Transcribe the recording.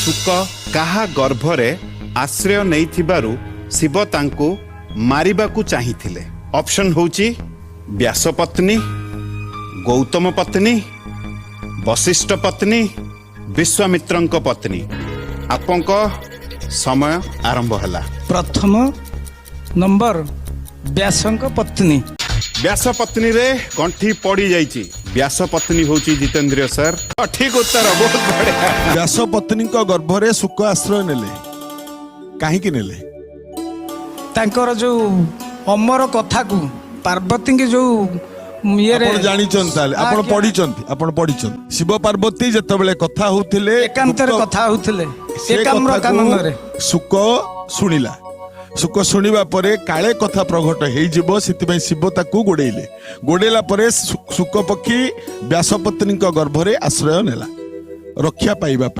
ଶୁକ କାହା ଗର୍ଭରେ ଆଶ୍ରୟ ନେଇଥିବାରୁ ଶିବ ତାଙ୍କୁ ମାରିବାକୁ ଚାହିଁଥିଲେ? ଅପସନ୍ ହେଉଛି ବ୍ୟାସ ପତ୍ନୀ, ଗୌତମ ପତ୍ନୀ, ବଶିଷ୍ଠ ପତ୍ନୀ, ବିଶ୍ୱାମିତ୍ରଙ୍କ ପତ୍ନୀ। ଆପଣଙ୍କ ସମୟ ଆରମ୍ଭ ହେଲା। ପ୍ରଥମ ନମ୍ବର ବ୍ୟାସଙ୍କ ପତ୍ନୀ। ବ୍ୟାସ ପତ୍ନୀରେ ଗଣ୍ଠି ପଡି ଯାଇଛି। ବ୍ୟାସ ପତ୍ନୀ ହଉଛି ଜିତେନ୍ଦ୍ରିୟ ସାର୍ ଠିକ ଉତ୍ତର। ବହୁତ ବଢିଆ। ବ୍ୟାସ ପତ୍ନୀଙ୍କ ଗର୍ଭରେ ଶୁକ ଆଶ୍ରୟ ନେଲେ, କାହିଁକି ନେଲେ? ତାଙ୍କର ଯୋଉ ଅମର କଥାକୁ ପାର୍ବତୀଙ୍କ ଯୋଉ ଇଏରେ ଆପଣ ଜାଣିଛନ୍ତି ତାହେଲେ, ଆପଣ ଆଜ୍ଞା। ପଢିଛନ୍ତି, ଆପଣ ପଢିଛନ୍ତି। ଶିବ ପାର୍ବତୀ ଯେତେବେଳେ କଥା ହଉଥିଲେ, ଏକାନ୍ତରେ କଥା ହଉଥିଲେ, ସେ ଏକାମ୍ର କଥାକୁ କାନନରେ ଶୁକ ଶୁଣିଲା। ଶୁକ ଶୁଣିବା ପରେ କାଳେ କଥା ପ୍ରଘଟ ହେଇଯିବ, ସେଥିପାଇଁ ଶିବ ତାକୁ ଗୋଡେଇଲେ। ଗୋଡେଇଲା ପରେ ଶୁକ ପକ୍ଷୀ ବ୍ୟାସ ପତ୍ନୀଙ୍କ ଗର୍ଭରେ ଆଶ୍ରୟ ନେଲା ରକ୍ଷା ପାଇବା ପାଇଁ।